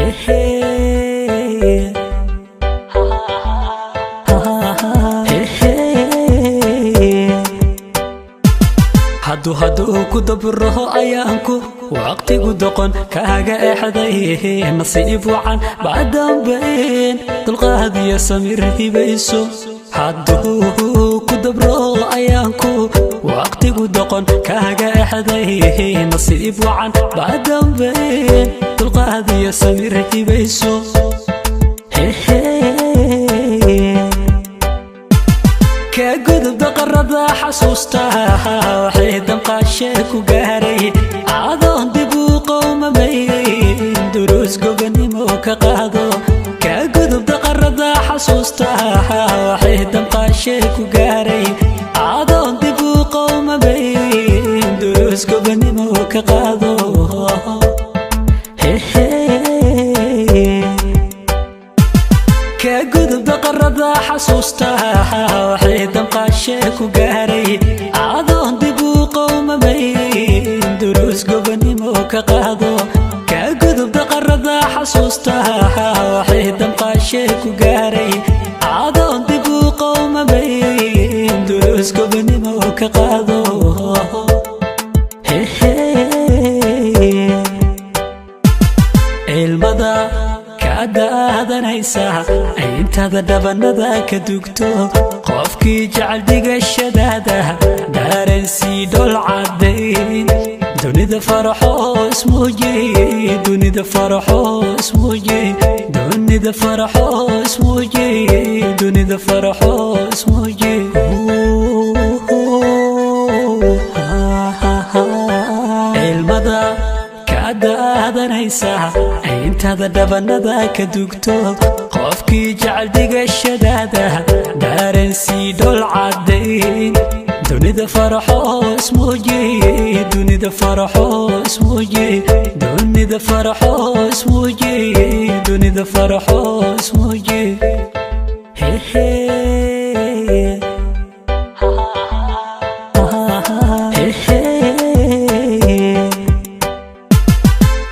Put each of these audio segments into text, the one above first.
Hehe. Hehe. Hadduu ku dabraho ayaanku waqtigu doqon kaaga exday, nasiib wacan baa dambayn, dulqaad iyo samir hibayso. Hadduu ku dabro ayaanku waqtigu doqon kaaga exday, nasiib wacan baa dambayn, dulqaad iyo samir hibayso. Hehe. Ka gudub daqarada xasuusta, waxay damqaashe ku gaaray adoon dib u qowmamayn, duruus gobanimo ka qaado. Ka gudub daqarada xasuusta, waxay damqaashe ku gaaray adoon dib u qowmamayn, duruus gobanimo ka qaado. Hehe. Ka gudub daqarada xasuusta, waxay damqaashe ku gaaray adoon dib u qowmamayn, duruus gobanimo ka qaado. Ka gudub daqarada xasuusta, waxay damqaashe ku gaaray adoon dib u qowmamayn, duruus gobanimo ka qaado. Hehe. Ilmada ka daadanaysa intaada dhabanada ka dugto, qofkii jecel dhigashadaada daarensii dhol caddayn. Dunida faraxo ismuuji, dunida faraxo ismuuji, dunida faraxo ismuuji, dunida faraxo ismuuji. Ilmada ka daadanaysa intaada dhabanada ka dugto, qofkii jecel dhigashadaada daarensii dhol caddayn. Dunida faraxo ismuuji, dunida faraxo ismuuji, dunida faraxo ismuuji, dunida faraxo ismuuji. Hehe. Hehe.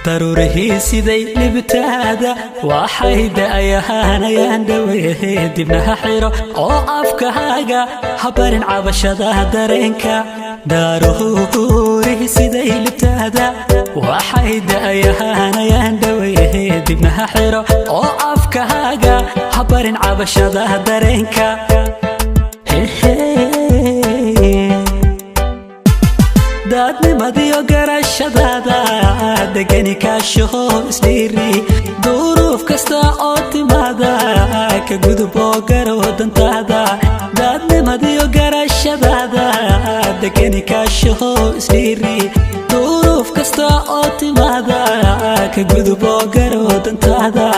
Daruurihii siday dhibtaada waxay da'ayahanayaan dhawehe, dibnaha xiro oo afkaaga habarin cabashada dareenka. Daruurihii siday libtaada waxay da'ayahanayaan dhawehe, dibnaha xiro oo afkaaga habarin cabashada dareenka. Hehe. Daadnimadiyo garashadaada degani kaashaho isdhiiri, duruuf kasta oo timaada ka gudub oo garow dantaada. Daadnimadiyo garashadaada degani kaashaho isdhiiri, duruuf kasta oo timaada ka gudub oo garow dantaada.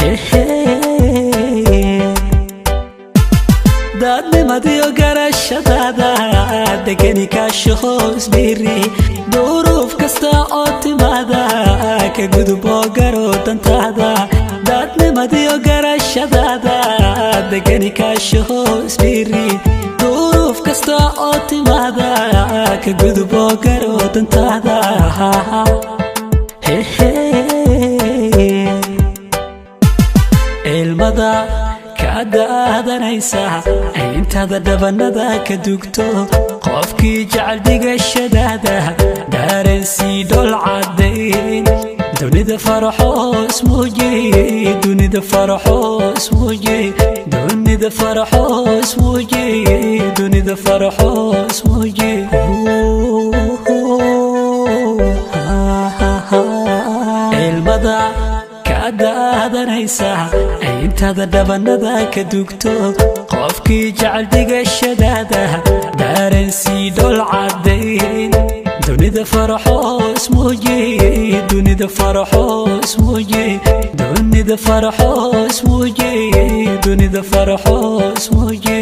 Hehe. Daadnimadiyo garashadaada degani kaashaho isdhiiri, duruuf kasta oo timaada ka gudub oo garow dantaada. Daadnimadiyo garashadaada degani kaashaho isdhiiri, duruuf kasta oo timaada ka gudub oo garow dantaada. Hehe. Ilmada ka daadanaysa intaada dhabanada ka dugto, qofkii jecel dhigashadaada daarensii dhol caddayn. Dunida faraxo ismuuji, dunida faraxo ismuuji, dunida faraxo ismuuji, dunida faraxo ismuuji. Ilmada ka daadanaysa intaada dhabanada ka dugto, qofkii jecel dhigashadaada daarensii dhol caddayn. Dunida faraxo ismuuji, dunida faraxo ismuuji, dunida faraxo ismuuji, dunida faraxo ismuuji.